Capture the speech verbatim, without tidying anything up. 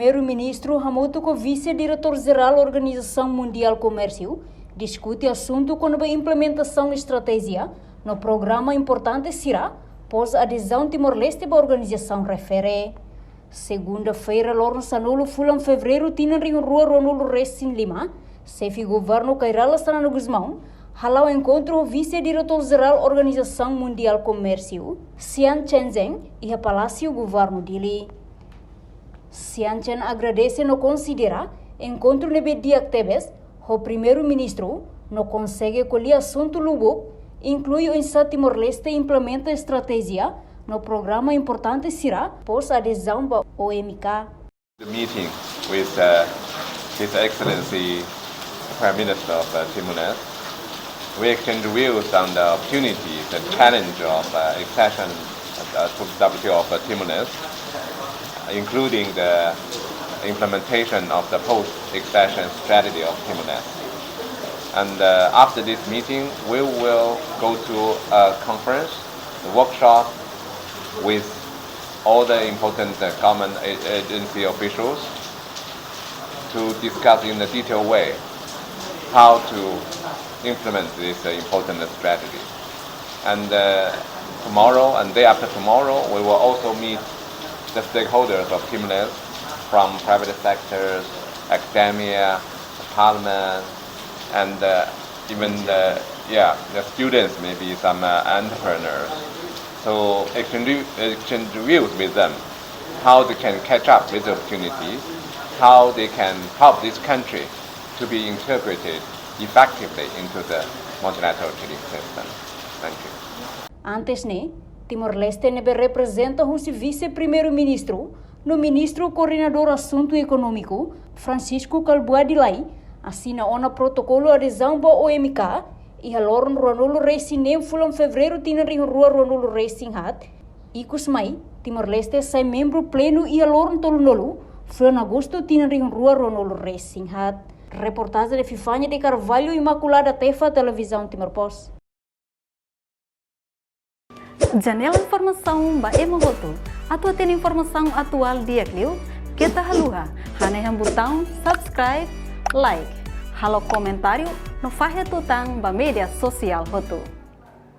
Primeiru-Ministru hamutuk ho Vise-Diretór Jerál Organizasaun Mundiál Komérsiu diskute asuntu kona-ba implementasaun estratéjia no programa importante sira pós adezaun Timor-Leste ba organizasaun refere. Segunda-feira, loron sanulu fulan Fevereiru tinan rihun rua ruanulu resin lima, xefe governu Kay Rala Xanana Gusmão hala'o enkontru ho Vise-Diretór Jerál Organizasaun Mundiál Komérsiu, Xian Shenzhen, iha Palásiu Governu Dili. Xian Shenzhen agradese no konsidera enkontru ne'ebé di'ak tebes ho Primeiru-Ministru no konsege ko'alia asuntu lubuk, inklui oinsá Timor-Leste implementa estratéjia no programa importante sira pós adezaun ba O M K. The meeting with uh, His Excellency Prime Minister of uh, Timor-Leste, we exchange views on the opportunities and challenge of uh, accession uh, to W T O of uh, Timor-Leste, including the implementation of the post-accession strategy of Timor-Leste. And uh, after this meeting, we will go to a conference, a workshop with all the important uh, government a- agency officials to discuss in a detailed way how to implement this uh, important strategy. And uh, tomorrow and day after tomorrow, we will also meet the stakeholders of Timor-Leste from private sectors, academia, the parliament, and uh, even the yeah the students, maybe some uh, entrepreneurs. So exchange, exchange views with them, how they can catch up with the opportunities, how they can help this country to be integrated effectively into the multilateral trading system. Thank you. Antes ne'e, Timor-Leste ne'ebé reprezenta husi Vise-Primeiru-Ministru no Ministru Koordenadór Asuntu Ekonómiku, Francisco Kalbuadi Lay, asina ona protokolu adezaun ba O M K iha loron ruanulu resin neen fulan Fevereiru tinan rihun rua ruanulu resin haat. Ikus mai, Timor-Leste sai membru plenu iha loron tolunulu fulan Agostu tinan rihun rua ruanulu resin haat. Reportajen Epifania de Carvalho, Imaculada Tefa, Televizaun Timor Post. Janela informasaun ba ema hotu. Atu hatene informasaun atuál di'ak liu, keta haluha hanehan butaun subscribe, like, halo komentáriu no fahe tutan ba média sosiál hotu.